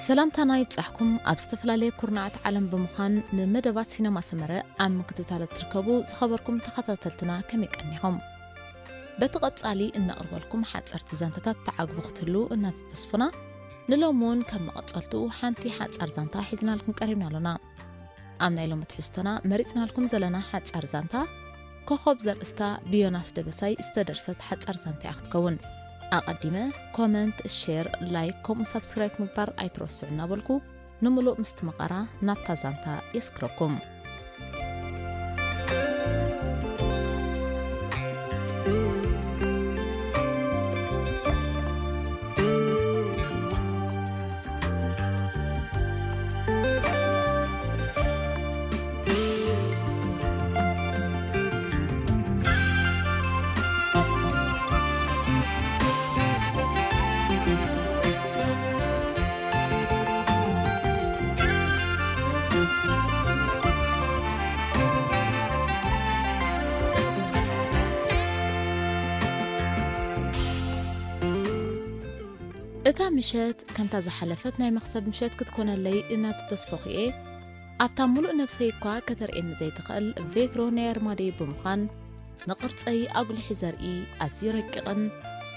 ሰላምታና ይብጻሕኩም። ኣብ ዝተፈላለየ ኩርናዓት ዓለም ብምዃን ንመደባት ሲነማ ሰመረ ኣብ ምክትታል እትርከቡ ዝኸበርኩም ተኸታተልትና ከመይ ቀኒኹም? በቲ ቀጻሊ እነቕርበልኩም ሓጸርቲ ዛንታታት ተዓግቡ ክትህሉ እናተተስፉና፣ ንሎሚ እውን ከም መቐጸልትኡ ሓንቲ ሓጻር ዛንታ ሒዝናልኩም ቀሪብና ኣሎና። ኣብ ናይ ሎሚ ትሕዝቶና መሪጽናልኩም ዘለና ሓጻር ዛንታ፣ ኮኾብ ዘርእስታ ብዮናስ ደበሳይ ዝተደርሰት ሓጻር ዛንታ እያ ክትከውን። ኣቐዲመ ኮመንት፣ ሼር፣ ላይክ ከምኡ ሳብስክራይብ ምግባር ኣይትረስዑ እናበልኩ፣ ንምሉእ ምስትምቓራ ናብታ ዛንታ የስክረኩም። እታ ምሸት ከምታ ዝሓለፈት ናይ መኽሰብ ምሸት ክትኮነለይ እናተተስፈኹ እየ፣ ኣብታ ምሉእ ነብሰይ እኳ ከተርእየኒ ዘይትኽእል ቬትሮ ናይ ኣርማድየይ ብምዃን፣ ንቕርጸይ ኣጉሊሑ ዘርኢ ኣዝዩ ረቂቕን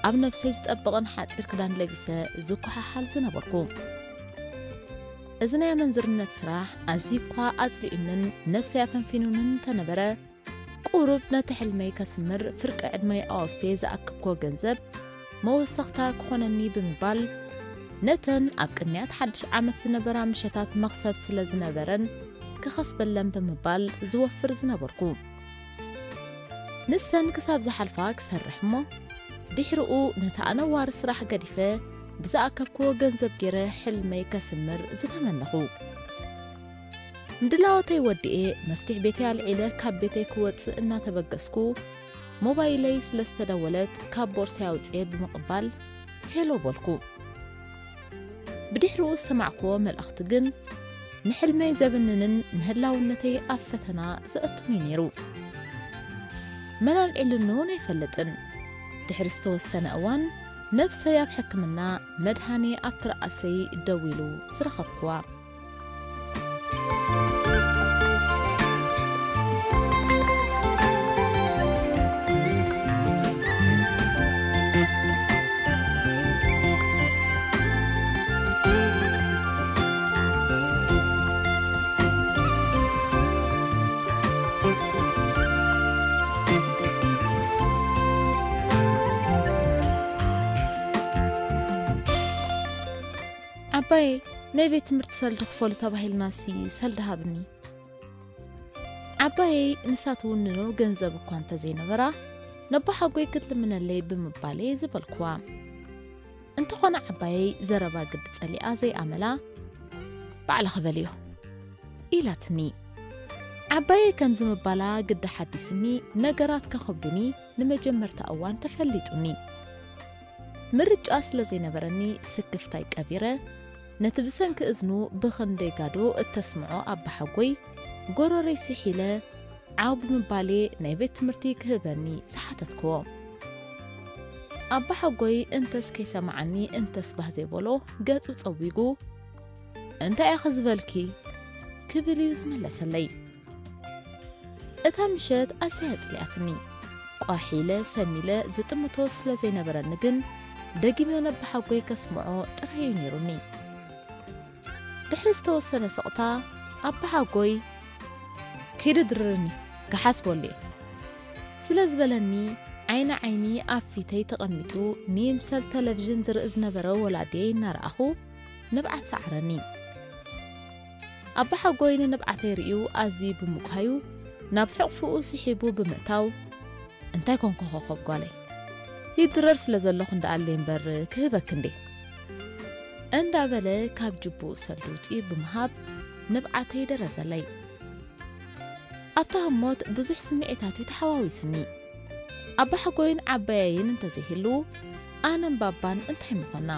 ኣብ ነብሰይ ዝጠብቕን ሓጺር ክዳን ለቢሰ ዝኮሓሓል ዝነበርኩ። እዚ ናይ ኣመንዝርነት ስራሕ ኣዝዩ እኳ ኣጽሊኡንን ነብሰይ ኣፈንፊኑንን እንተነበረ፣ ቁሩብ ነቲ ሕልመይ ከስምር ፍርቂ ዕድመይ ኣወፌ ዝኣክብኮ ገንዘብ መወሰኽታ ክኾነኒ ብምባል፣ ነተን ኣብ ቅንያት ሓድሽ ዓመት ዝነበራ ምሸታት መኽሰብ ስለ ዝነበረን ክኸስበለን ብምባል ዝወፍር ዝነበርኩ። ንሰን ክሳብ ዝሓልፋ ክሰርሕ እሞ፣ ድሕርኡ ነቲ ኣነዋሪ ስራሕ ገዲፈ ብዝኣከብክዎ ገንዘብ ገይረ ሕልመይ ከስምር ዝተመነኹ። ምድላዋተይ ወዲኤ መፍትሕ ቤተይ ኣልዒለ ካብ ቤተይ ክወጽእ እናተበገስኩ፣ ሞባይለይ ስለ ዝተደወለት ካብ ቦርሳይ ኣውጽኤ ብምቕባል ሄሎ በልኩ። ብድሕሪኡ ዝሰማዕክዎ መልእኽቲ ግን ንሕልመይ ዘብንንን ንህላውነተይ ኣብ ፈተና ዘእቱን እዩ ነይሩ። መን ኣልዒሉኒ እውን ኣይፈልጥን። ድሕሪ ዝተወሰነ እዋን ነብሰይ ኣብ ሕክምና መድሃኔ ኣብ ትርኣሰይ ደው ኢሉ ዝረኸብክዋ። ዓባየይ፣ ናይ ቤት ትምህርቲ ሰልዲ ክፈሉ ተባሂልናሲ ሰልዲ ሃብኒ። ዓባየይ ንሳ ትውንኖ ገንዘብ እኳ እንተዘይነበራ፣ ነቦሓጎይ ክትልምነለይ ብምባል እየ ዝበልኩዋ። እንተኾነ ዓባየይ ዘረባ ግዲ ጸሊኣ ዘይኣመላ፣ "ባዕልኺ በልዮ" ኢላትኒ። ዓባየይ ከምዚ ምባላ ግዲ ሓዲስኒ፣ ነገራት ከኸብዱኒ ንመጀመርታ እዋን ተፈሊጡኒ። ምርጫ ስለ ዘይነበረኒ ስክፍታይ ቀቢረ፣ ነቲ ብሰንኪ እዝኑ ብኽንደይ ጋዶ እተስምዖ ኣባሓጎይ ጎረረይ ስሒለ፣ ዓው ብምባሌ ናይ ቤት ትምህርቲ ክህበኒ ዝሓተትክዎ። ኣባሓጎይ እንተስ ከይሰማዓኒ እንተስ ባህ ዘይበሎ ገጹ ጸዊጉ፣ "እንታይ ኢኺ ዝበልኪ?" ክብል እዩ ዝመለሰለይ። እታ ምሸት ኣዝያ ኣጽሊኣትኒ። ቋሕ ኢለ ሰም ኢለ ዝጥምቶ ስለ ዘይነበረኒ ግን፣ ደጊመ ነባሓጎይ ከስምዖ ጥራይ እዩ ነይሩኒ። ድሕሪ ዝተወሰነ ስቕታ፣ ኣባሓጎይ፣ "ኪዲ ድርርኒ፣ ገሓስ በሉ እየ" ስለ ዝበለኒ፣ ዓይኒ ዓይኒ ኣብ ፊተይ ተቐሚጡ ንይምሰል ተለቪዥን ዝርኢ ዝነበረ ወላዲየይ እናረኣኹ፣ ንብዓት ሰዓረኒ። ኣባሓጎይ ንንብዓተይ ርእዩ ኣዝዩ ብምጉሃዩ፣ ናብ ሕቕፍኡ ስሒቡ ብምእታው፣ "እንታይ ኮንኩ ኮኾብ ጓለይ? ይድረር ስለ ዘለኹ እንዳኣለይ እምበር ክህበኪ እንዴ?" እንዳበለ ካብ ጅቡኡ ሰልዲ ውፅኡ ብምሃብ ንብዓተይ ደረዘለይ። ኣብታ ህሞት ብዙሕ ስምዒታት እዩ ተሓዋዊሱኒ። ኣባሓጎይን ዓባየይን እንተዘይህልዉ፣ ኣነን ባባን እንታይ ምኾና?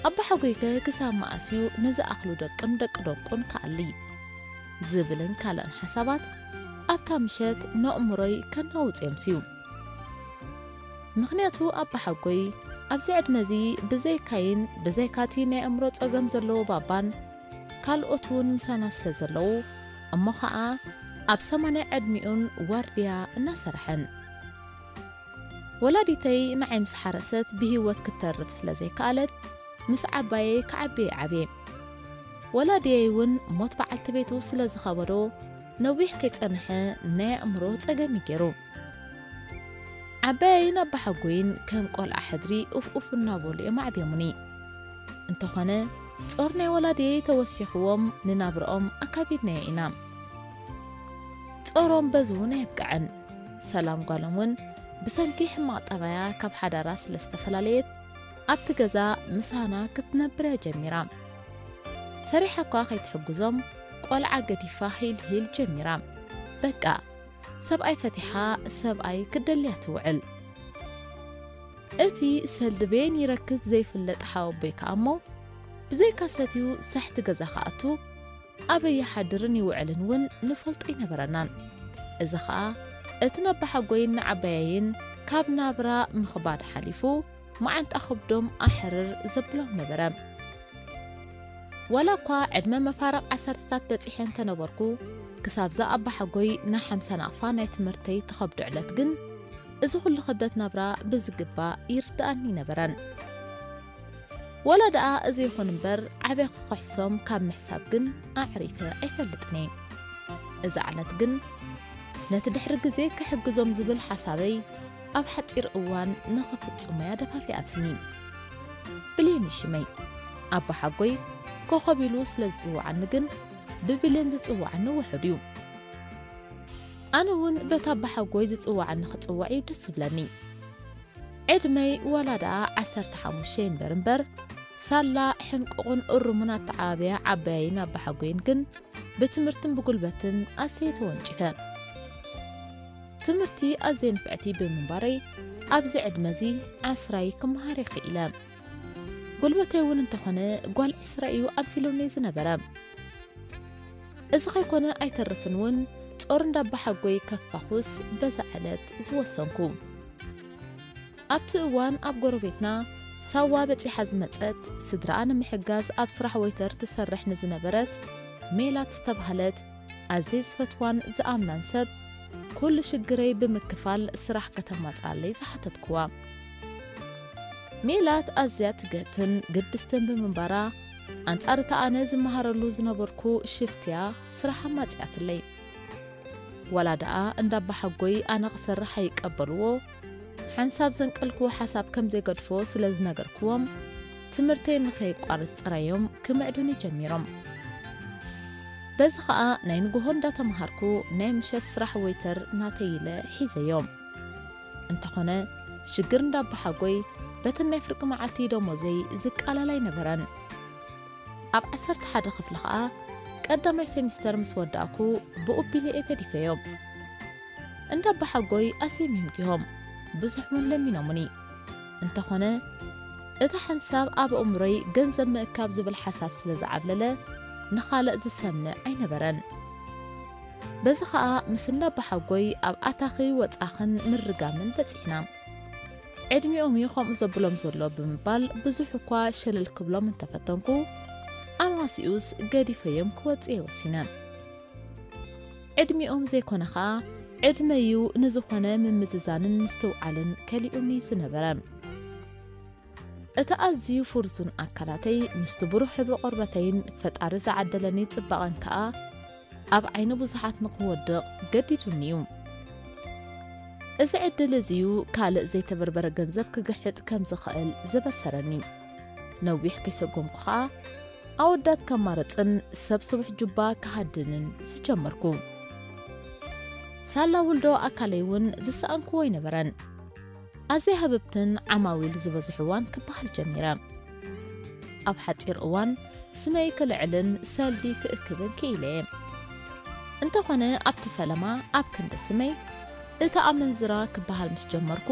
ኣባሓጎይከ ክሳብ መኣስ እዩ ንዝኣኽሉ ደቅን ደቂ ደቁን ክኣሊ? ዝብልን ካልእን ሓሳባት ኣብታ ምሸት ነእምሮይ ከናውጽ የምስዩ። ምኽንያቱ ኣባሓጎይ ኣብዚ ዕድመ እዚ ብዘይካይን ብዘይካቲ ናይ ኣእምሮ ጸገም ዘለዎ ባባን ካልኦት እውን ምሳና ስለ ዘለዉ፣ እሞ ኸኣ ኣብ ሰማንያ ዕድሚኡን ዋርድያ እናሰርሐን። ወላዲተይ ንዓይ ምስ ሓረሰት ብህይወት ክትተርፍ ስለ ዘይከኣለት፣ ምስ ዓባየይ ክዓቢ እየ ዓብየ። ወላዲየይ እውን ሞት በዓልቲ ቤቱ ስለ ዝኸበዶ፣ ነዊሕ ከይጸንሐ ናይ ኣእምሮ ጸገም እዩ ገይሩ። ዓባየይን ኣባሓጎይን ከም ቆልዓ ሕድሪ ኡፍ ኡፍ እናበሉ እዮም ኣዕብዮምኒ። እንተኾነ፣ ጾር ናይ ወላዲየይ ተወሲኽዎም ንናብርኦም ኣካቢድናዮ ኢና። ጾሮም በዚ እውን ኣየብቅዐን። ሰላም ጓሎም እውን ብሰንኪ ሕማቕ ጠባያ ካብ ሓዳራ ስለ ዝተፈላለየት፣ ኣብቲ ገዛ ምሳና ክትነብር እያ ጀሚራ። ሰሪሓ እኳ ከይትሕግዞም፣ ቆልዓ ገዲፋ ሂል ሂል ጀሚራ። በቃ፣ ሰብኣይ ፈቲሓ ሰብኣይ ክትደልያ ትውዕል። እቲ ሰልዲ በየን ይረክብ ዘይፍለጥ ሓወቦይ ከኣ እሞ፣ ብዘይካ ሰትዩ ሳሕቲ ገዛ ክኣቱ፣ ኣበይ ይሓድርን ይውዕልን እውን ንፈልጦ ኣይነበረናን። እዚ ኸኣ እቲ ነባሓጎይን ንዓባየይን ካብ ናብራ ምኽባድ ሓሊፉ፣ መዓንጣ ከብዶም ኣሕርር ዘብሎም ነበረ። ዋላ እኳ ዕድመ መፋርቕ ዓሰርተታት በጺሐ እንተነበርኩ፣ ክሳብዛ ኣባሓጎይ ንሓምሳ ናቕፋ ናይ ትምህርተይ ትኸብዶ ዕለት ግን፣ እዚ ኹሉ ክብደት ናብራ ብዝግባእ ይርድኣኒ ኣይነበረን። ዋላ ደኣ እዚ ይኹን እምበር፣ ዓቢ ክኽሕሶም ካብ ምሕሳብ ግን ኣዕሪፈ ኣይፈልጥን እየ። እዛ ዕለት ግን፣ ነቲ ድሕሪ ግዜ ክሕግዞም ዝብል ሓሳበይ ኣብ ሓጺር እዋን ንኽፍጽሞ እያ ደፋፊኣትኒ። ብሌን ሽመይ፣ ኣባሓጎይ ኮኾብ ኢሉ ስለ ዝጽውዓኒ ግን፣ ብብሌን ዝጽውዓኒ ውሑድ እዩ። ኣነ እውን በታ ኣባሓጎይ ዝጽውዓኒ ክጽዋዕ እዩ ደስ ዝብለኒ። ዕድመይ ዋላ ደኣ ዓሰርተ ሓሙሽተ ይንበር እምበር፣ ሳላ ሕንቁቕን እሩምን ኣተዓባብያ ዓባየይን ኣባሓጎይን ግን ብትምህርትን ብጉልበትን ኣሰየ ተወንጪፈ። ትምህርቲ ኣዘየ ንፍዕቲ ብምንባረይ፣ ኣብዚ ዕድመ እዚ ዓስራይ ክመሃር እየ ክኢለ። ጉልበተይ እውን እንተኾነ ጓል ዕስራ እዩ ኣብዚሉኒ ዝነበረ። እዚ ከይኮነ ኣይተርፍን እውን ጾር እንዳባሓጎይ ከፋኹስ በዛ ዕለት ዝወሰንኩ። ኣብቲ እዋን ኣብ ጎረቤትና ሳዋ በጺሓ ዝመጸት ስድራኣ ንምሕጋዝ ኣብ ስራሕ ወይተር ትሰርሕ ንዝነበረት ሜላት ዝተባህለት ኣዝየ ዝፈትዋን ዝኣምናን ሰብ ኩሉ ሽግረይ ብምክፋል ስራሕ ከተማጽኣለይ ዝሓተትክዋ። ሜላት ኣዝያ ትግህትን ግድስትን ብምንባራ፣ ኣንጻር እቲ ኣነ ዝመሃረሉ ዝነበርኩ ሽፍትያ ስራሕ ኣማጺኣትለይ። ዋላ ደኣ እንዳባሓጎይ ኣነ ክሰርሕ ኣይቀበልዎ፣ ሓንሳብ ዘንቀልክዎ ሓሳብ ከም ዘይገድፎ ስለ ዝነገርክዎም፣ ትምህርተይ ንኸየቋርጽ ጥራዮም ክምዕዱኒ ጀሚሮም። በዚ ኸኣ ናይ ንግሆ እንዳተምሃርኩ ናይ ምሸት ስራሕ ወይተር ናተይ ኢለ ሒዘዮም። እንተኾነ፣ ሽግር እንዳባሓጎይ በተን ናይ ፍርቂ መዓልቲ ደሞዘይ ዝቃላል ኣይነበረን። ኣብ ዓሰርተ ሓደ ክፍሊ ኸኣ ቀዳማይ ሴሚስተር ምስ ወዳእኩ ብኡቢለ እየ ገዲፈዮም። እንዳባሓጎይ ኣሰይም ይምጊሆም ብዙሕ እውን ለሚኖምኒ። እንተኾነ፣ እቲ ሓንሳብ ኣብ ኣእምሮይ ገንዘብ ምእካብ ዝብል ሓሳብ ስለ ዝዓብለለ፣ ንኻልእ ዝሰምዕ ኣይነበረን። በዚ ኸኣ ምስ እንዳባሓጎይ ኣብ ኣታኺ ወጻኽን ምርጋምን በጺሕና። ዕድሚኦም እዩ ከምኡ ዘብሎም ዘሎ ብምባል ብዙሕ እኳ ሸለል ክብሎም እንተፈተንኩ፣ ኣማሲኡስ ገዲፈዮም ክወጽእ እየ ወሲነ። ዕድሚኦም ዘይኮነ ኸኣ፣ ዕድመ እዩ ንዝኾነ ምምዝዛንን ምስትውዓልን ከሊኡኒ ዝነበረ። እቲ ኣዝዩ ፍርዙን ኣካላተይ ምስቲ ብሩህ ሕብሪ ቆርበተይን ፈጣሪ ዝዓደለኒ ጽባቐን ከኣ ኣብ ዓይኒ ብዙሓት ንኽወድቕ ገዲዱኒ እዩ። እዚ ዕድል እዚ እዩ ካልእ ዘይተበርበረ ገንዘብ ክግሕጥ ከም ዝኽእል ዘበሰረኒ። ነዊሕ ከይሰጎምኩ ኸኣ ኣወዳት ከማርጽን ሰብ ስቡሕ ጁባ ክሃድንን ዝጀመርኩ። ሳላ ውልዶ ኣካለይ እውን ዝሰኣንክዎ ኣይነበረን። ኣዝያ ህብብትን ዓማዊል ዝበዝሕዋን ክበሃል ጀሚረ። ኣብ ሓጺር እዋን ስመይ ክልዕልን ሰልዲ ክእክብን ክኢለ እየ። እንተኾነ ኣብቲ ፈለማ ኣብ ክንዲ ስመይ እቲ ኣመንዝራ ክበሃል ምስ ጀመርኩ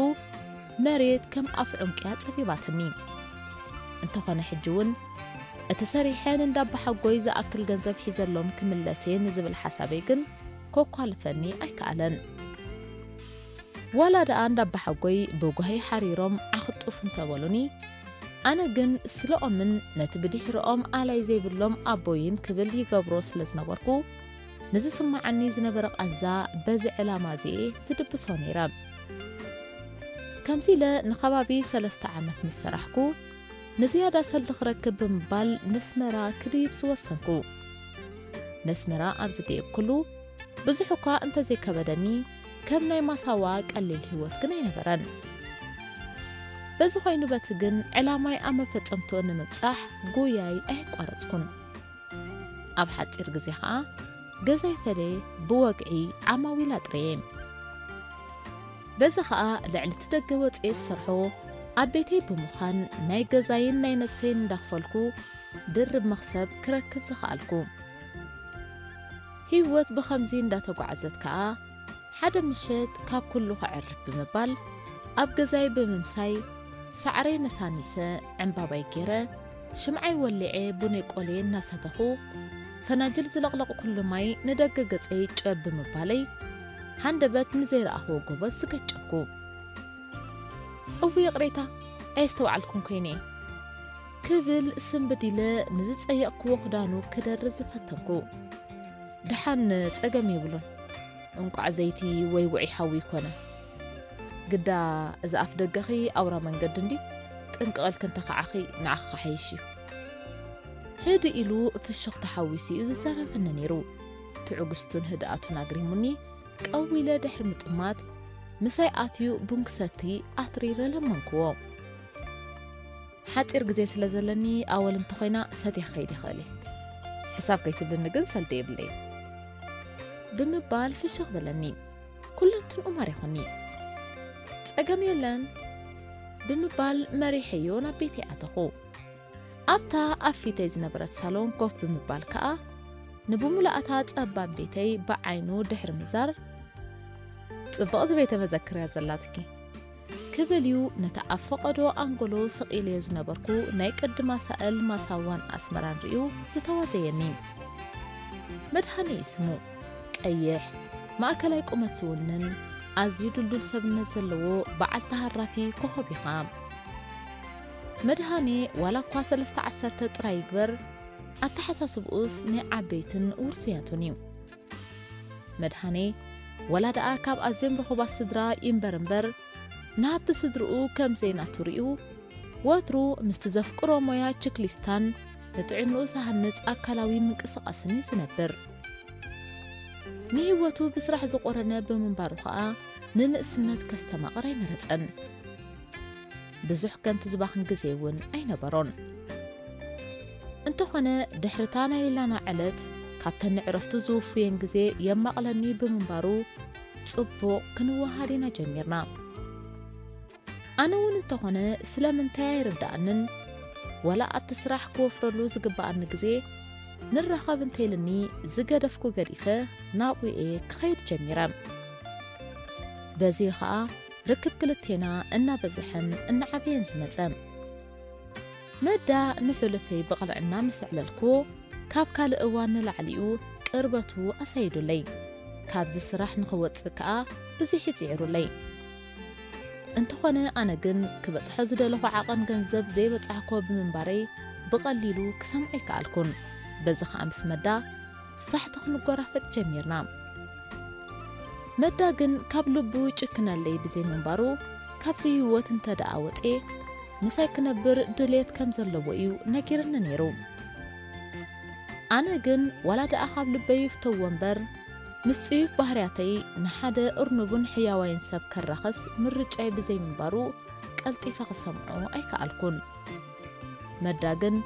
መሬት ከም ኣፍ ዑንቅያ ጸቢባትኒ። እንተኾነ ሕጂ እውን እቲ ሰሪሐ ንእንዳባሓጎይ ዝኣክል ገንዘብ ሒዘሎም ክምለስ እየ ንዝብል ሓሳበይ ግን ከኳልፈኒ ኣይከኣለን። ዋላ ደኣ እንዳባሓጎይ ብጓሂ ሓሪሮም ዓኽጡፍ እንተበሉኒ፣ ኣነ ግን ስለኦምን ነቲ ብድሕርኦም ኣላይ ዘይብሎም ኣቦይን ክብል ይገብሮ ስለ ዝነበርኩ፣ ንዝስምዓኒ ዝነበረ ቃንዛ በዚ ዕላማ እዚ'የ ዝድብሶ ነይረ። ከምዚ ኢለ ንኸባቢ ሰለስተ ዓመት ምስ ሰራሕኩ፣ ንዝያዳ ሰልዲ ክረክብ ብምባል ነስመራ ክድይብ ዝወሰንኩ። ነስመራ ኣብ ዝደየብኩሉ፣ ብዙሕ እኳ እንተዘይከበደኒ፣ ከም ናይ ማሳዋ ቀሊል ህይወት ግን ኣይነበረን። በዚ ኮይኑ በቲ ግን፣ ዕላማይ ኣብ መፈጸምትኡ ንምብጻሕ ጉያይ ኣየቋረጽኩን። ኣብ ሓጺር ግዜ ኸኣ፣ ገዛይ ፈለየ ብወግዒ ዓማዊል ኣጥረየ። በዚ ኸኣ፣ ልዕሊ እቲ ደገ ወጺኤ ዝሰርሖ፣ ኣብ ቤተይ ብምዃን ናይ ገዛይን ናይ ነብሰይን እንዳኽፈልኩ፣ ድርብ መኽሰብ ክረክብ ዝኸኣልኩ። ህይወት ብኸምዚ እንዳተጓዕዘት ከኣ፣ ሓደ ምሸት ካብ ኩሉ ከዕርፍ ብምባል፣ ኣብ ገዛይ ብምምሳይ፣ ሳዕረይ ነሳኒሰ፣ ዕምባባይ ገይረ፣ ሽምዓይ ወሊዐ፣ ቡነይ ቆልየ እናሰተኹ፣ ፈናጅል ዝለቕለቕ ኩሉ ማይ ንደገ ገጸይ ጨብ ብምባለይ፣ ሃንደበት ንዘይረኣኽዎ ጎቦ ዝገጨኩ። እው ይቕሬታ፣ ኣየስተውዓልኩን ኮይነ፣ ክብል ስንብድ ኢለ ንዝጸየቕክዎ ክዳኑ ክደርዝ ዝፈተንኩ። ደሓን ጸገም የብሉን። እንቋዕ ዘይቲ ወይ ውዑይ ሓዊ ይኮነ። ግዳ እዚ ኣፍ ደገኺ ኣውራ መንገዲ እንድዩ። ጥንቅቕ ኢልኪ እንተኸዓኺ ንዓኺ ክሓይሽ እዩ። ህድእ ኢሉ ፍሽኽታ ሓዊሱ እዩ ዝዛረበኒ ነይሩ። ትዕግስቱን ህድኣቱን ኣግሪሙኒ፣ ቀው ኢለ ድሕሪ ምጥማት፣ ምሳይ ኣትዩ ቡን ክሰቲ ኣትሪረ ለመንክዎ። ሓጺር ግዜ ስለ ዘለኒ ኣወል እንተኾይና ሰትየ ክኸይድ ይኽእል እየ። ሕሳብ ከይትብልኒ ግን ሰልዲ የብለይን። ብምባል ፍሽኽ በለኒ። ኩለንትንኡ ማሪኹኒ። ጸገም የለን። ብምባል መሪሐዮ ናብ ቤተይ ኣተኹ። ኣብታ ኣብ ፊተይ ዝነበረት ሳሎን ኮፍ ብምባል ከኣ ንብምሉኣታ ጸባብ ቤተይ ብዓይኑ ድሕሪ ምዛር፣ ጽብቕቲ ቤተ መዘክር እያ ዘላትኪ። ክብል እዩ ነቲ ኣብ ፈቐዶ ኣንጎሎ ሰቒለዮ ዝነበርኩ ናይ ቅዲ ማሳእል ማሳዋን ኣስመራን ርእዩ ዝተዋዘየኒ። መድሃኔ እዩ ስሙ። ቀይሕ፣ ማእከላይ ቁመት ዝውንን፣ ኣዝዩ ድልዱል ሰብነት ዘለዎ በዓል ተሃራፊ ኮኾብ እዩ ኸኣ። መድሃኔ ዋላ እኳ ሰለስተ ዓሰርተ ጥራይ ይግበር፣ ኣተሓሳስብኡስ ናይ ዓበይትን ውርዙያቱን እዩ። መድሃኔ፣ ወላ ደኣ ካብ ኣዝዮም ርኹባት ስድራ ይንበር እምበር፣ ንሃብቲ ስድርኡ ከም ዘይናቱ ርእዩ፣ ወትሩ ምስቲ ዘፍቅሮ ሞያ ችክሊስታን ንጥዕንኡ ዝሃንጽ ኣካላዊ ምንቅስቓስን እዩ ዝነብር። ንህይወቱ ብስራሕ ዝቖረነ ብምንባሩ ኸኣ፣ ንንእስነት ከስተማቕር ኣይመረጸን። ብዙሕ ከንቱ ዝባኽን ግዜ እውን ኣይነበሮን። እንተኾነ፣ ድሕርታ ናይ ሌላና ዕለት፣ ካብተን ንዕረፍቱ ዝውፉየን ግዜ የማቕለኒ ብምንባሩ፣ ጽቡቕ ክንወሃድ ኢና ጀሚርና። ኣነ እውን እንተኾነ፣ ስለምንታይ ኣይርድኣንን፣ ወላ ኣብቲ ስራሕ ክወፍረሉ ዝግብኣኒ ግዜ ንራኸብ እንተኢልኒ፣ ዝገደፍኩ ገዲፈ ናብኡ'የ ክኸይድ ጀሚረ። በዚ ኸኣ፣ ርክብ ክልቴና እናበዝሐን እናዓበየን ዝመጸ። መዳ ንሕሉፈይ ብቕልዕና ምስ ኣዕለልኩዎ፣ ካብ ካልእ እዋን ንላዕሊ'ዩ ቅርበቱ ኣሳይዱለይ። ካብዚ ስራሕ ንኽወጽእ ከኣ ብዙሕ እዩ ጽዒሩለይ። እንተኾነ ኣነ ግን ክበጽሖ ዝደለኹ ዓቐን ገንዘብ ዘይበጻሕኮ ብምንባረይ ብቐሊሉ ክሰምዖ ኣይከኣልኩን። በዚ ኸኣ ምስ መዳ ሳሕቲ ክንጎራፈጥ ጀሚርና። መዳ ግን ካብ ልቡ ይጭክነለይ ብዘይምንባሩ፣ ካብዚ ህይወት እንተ ደኣ ወጽኤ፣ ምሳይ ክነብር ድልየት ከም ዘለዎ እዩ ነጊርኒ ነይሩ። ኣነ ግን ዋላ ደኣ ካብ ልበይ ይፍተዎ እምበር፣ ምስ ጽዩፍ ባህርያተይ ንሓደ እርኑብን ሕያዋይን ሰብ ከራኸስ ምርጫይ ብዘይምንባሩ፣ ቀልጢፈ ክሰምዖ ኣይከኣልኩን። መዳ ግን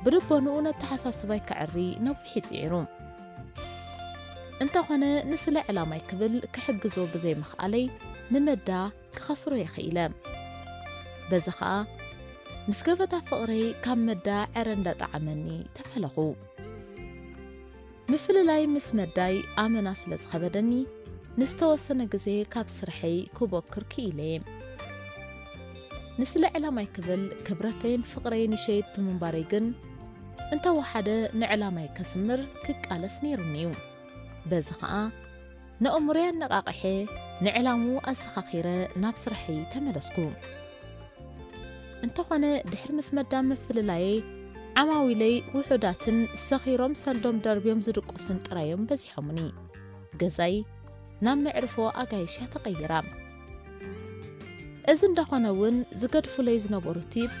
ብልቦንኡ ነተሓሳስባይ ከዕሪ ነዊሕ እዩ ጽዒሩ። እንተኾነ ንስለ ዕላማይ ክብል ክሕግዞ ብዘይምኽኣለይ ንመዳ ክኸስሮ እየ ኽኢለ። በዚ ኸኣ ምስ ገበታ ፍቕረይ ካብ መዳ ዕረ እንዳጠዓመኒ ተፈለኹ። ምፍልላይ ምስ መዳይ ኣመና ስለ ዝኸበደኒ፣ ንዝተወሰነ ግዜ ካብ ስርሐይ ክቦክር ክኢለ እየ። ንስለ ዕላማይ ክብል ክብረተይን ፍቕረይን ይሸይጥ ብምንባረይ ግን፣ እንተወሓደ ንዕላማይ ከስምር ክቃለስ ነይሩኒ እዩ። በዚ ኸኣ፣ ነእምሮይ ኣነቓቒሐ፣ ንዕላሙ ኣዘኻኺረ ናብ ስርሐይ ተመለስኩ። እንተኾነ ድሕሪ ምስ መዳ ምፍልላየይ ዓማዊለይ ውሑዳትን ሰኺሮም ሰልዶም ደርብዮም ዝድቁስን ጥራዮም በዚሖምኒ። ገዛይ ናብ መዕርፎ ኣጋይሽ እያ ተቐይራ። እዚ እንዳኾነ እውን ዝገድፉለይ ዝነበሩ ቲፕ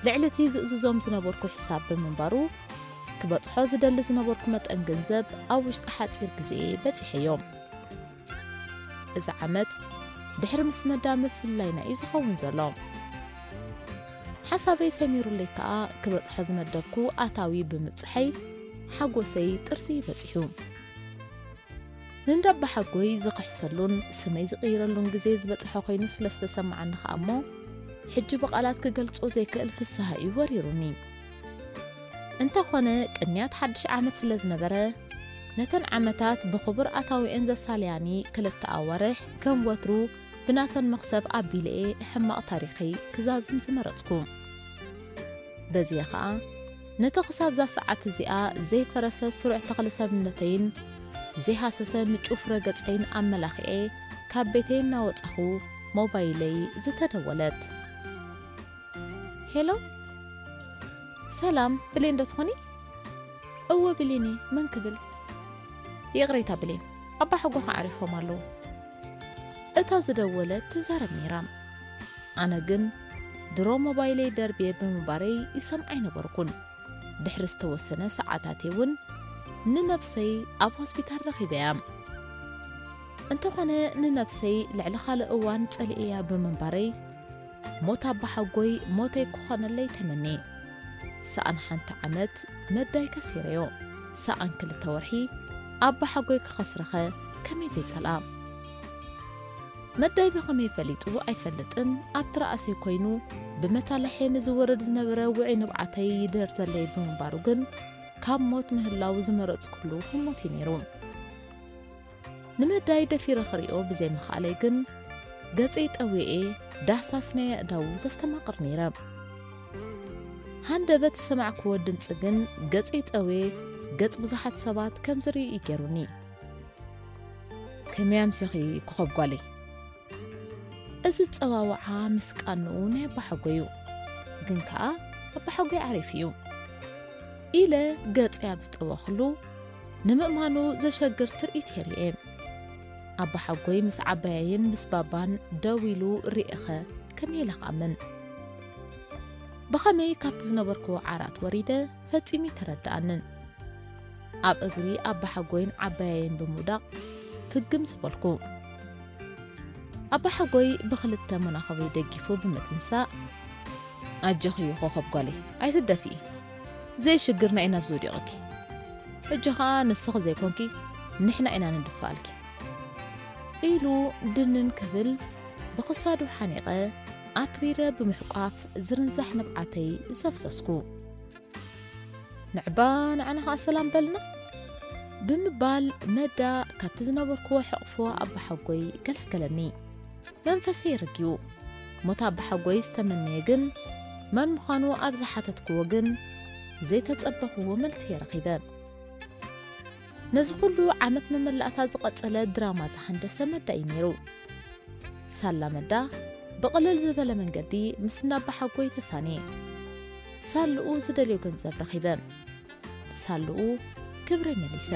ልዕሊ እቲ ዝእዝዞም ዝነበርኩ ሕሳብ ብምንባሩ ክበጽሖ ዝደሊ ዝነበርኩ መጠን ገንዘብ ኣብ ውሽጢ ሓጺር ግዜ በጺሐዮ። እዚ ዓመት ድሕሪ ምስ መዳ ምፍልላይና እዩ ዝኸውን ዘሎ። ሓሳበይ ሰሚሩለይ ከኣ ክበጽሖ ዝመደብኩ ኣታዊ ብምብጽሐይ ሓጎሰይ ጥርዚ በጺሑ። ንእንዳ ኣባሓጎይ ዝኽሕሰሉን ስመይ ዝቕይረሉን ግዜ ዝበጽሐ ኮይኑ ስለ ዝተሰምዓኒ ከኣ እሞ፣ ሕጂ ብቓላት ክገልጾ ዘይክእል ፍስሃ እዩ ወሪሩኒ። እንተኾነ ቅንያት ሓድሽ ዓመት ስለ ዝነበረ፣ ነተን ዓመታት ብኽቡር ኣታዊኤን ዘሳልያኒ ክልተ ኣዋርሕ ከም ወትሩ ብናተን መኽሰብ ኣቢለ'የ ሕማቕ ታሪኸይ ክዛዝም ዝመረጽኩ። በዚ'የ ኸኣ ነቲ ክሳብዛ ሰዓት እዚኣ ዘይፈረሰ ስሩዕ ተኽሊ ሰብነተይን ዘይሃሰሰ ምጩፍ ረገጸይን ኣመላኺዐ ካብ ቤተይ እናወጻኹ ሞባይለይ ዝተደወለት። ሄሎ፣ ሰላም፣ ብሌን ዶ ትኾኒ? እወ ብሌን እየ፣ መን ክብል? ይቕሬታ ብሌን፣ ኣባሓጎኻ ዓሪፎም ኣለዉ። እታ ዝደወለት ትዛረብ ነይራ። ኣነ ግን ድሮ ሞባይለይ ደርብየ ብምንባረይ ይሰምዓ ኣይነበርኩን። ድሕሪ ዝተወሰነ ሰዓታት'የ እውን ንነብሰይ ኣብ ሆስፒታል ረኺበያ። እንተኾነ ንነብሰይ ልዕሊ ካልእ እዋን ጸሊኤያ ብምንባረይ ሞት ኣባሓጎይ ሞተይ ክኾነለይ ተመንየ። ሰኣን ሓንቲ ዓመት መዳይ ከሲረዮ። ሰኣን ክልተ ወርሒ ኣባሓጎይ ክኸስረኸ ከመይ ዘይጸልኣ? መዳይ ብኸመይ ፈሊጡ ኣይፈልጥን፣ ኣብቲ ራእሰይ ኮይኑ ብመታለሒ ንዝወርድ ዝነበረ ውዑይ ንብዓተይ ይደርዘለይ ብምንባሩ ግን ካብ ሞት ምህላው ዝመረጽኩሉ ህሞት እዩ ነይሩ። ንመዳይ ደፊረ ክሪኦ ብዘይምኽኣለይ ግን ገጸይ ጠውየ ዳህሳስ ናይ ኣእዳዉ ዘስተማቕር ነይረ። ሃንደበት ዝሰማዕክዎ ድምጺ ግን ገጸይ ጠውየ ገጽ ብዙሓት ሰባት ከም ዝርኢ እዩ ገይሩኒ። ከመይ ኣምሲኺ ኮኸብ ጓለይ? እዚ ጸዋውዓ ምስ ቃንኡ ናይ ኣባሓጎዩ፣ ግን ከኣ ኣባሓጎይ ዓሪፉ እዩ ኢለ ገጸይ ኣብ ዝጠወኽሉ ንምእማኑ ዘሸግር ትርኢት የርእየ። ኣባሓጎይ ምስ ዓባየይን ምስ ባባን ደው ኢሉ ርእየኸ ከመይ ኢለ ክኣምን? ብኸመይ ካብቲ ዝነበርክዎ ዓራት ወሪደ ፈጺሙ ኣይተረድኣንን። ኣብ እግሪ ኣባሓጎይን ዓባየይን ብምውዳቕ ፍግም ዝበልኩ። ኣባሓጎይ ብኽልተ መናኸበይ ደጊፉ ብምትንሳእ፣ ኣጆኺ ኮኸብ ጓለይ፣ ኣይትደፍኢ። ዘይሽግርና ኢና ኣብዚ ወዲቕኪ። ሕጂ ኸኣ ንስኺ ዘይኮንኪ ንሕና ኢና ንድፍኣልኪ። ኢሉ ድንን ክብል ብኽሳዱ ሓኒቐ ኣትሪረ ብምሕቋፍ ዝርንዛሕ ንብዓተይ ዘፍሰስኩ። ንዕባ ንዓና ኸኣ ሰላም በልና ብምባል መዳ ካብቲ ዝነበርክዎ ሕቕፎ ኣባሓጎይ ገላገለኒ። መንፈሰይ ረጊኡ። ሞት ኣባሓጎይ ዝተመነየ ግን መን ምዃኑ ኣብ ዝሓተትክዎ ግን ዘይተጸበኽዎ መልሲ እየ ረኺበ። ነዚ ኩሉ ዓመት መመላእታ ዝቐጸለ ድራማ ዝሃንደሰ መዳ እዩ ነይሩ። ሳላ መዳ ብቕልል ዝበለ መንገዲ ምስ እንዳ ኣባሓጎይ ተሳንየ። ሳልኡ ዝደልዮ ገንዘብ ረኺበ። ሳልኡ ክብረይ መሊሰ።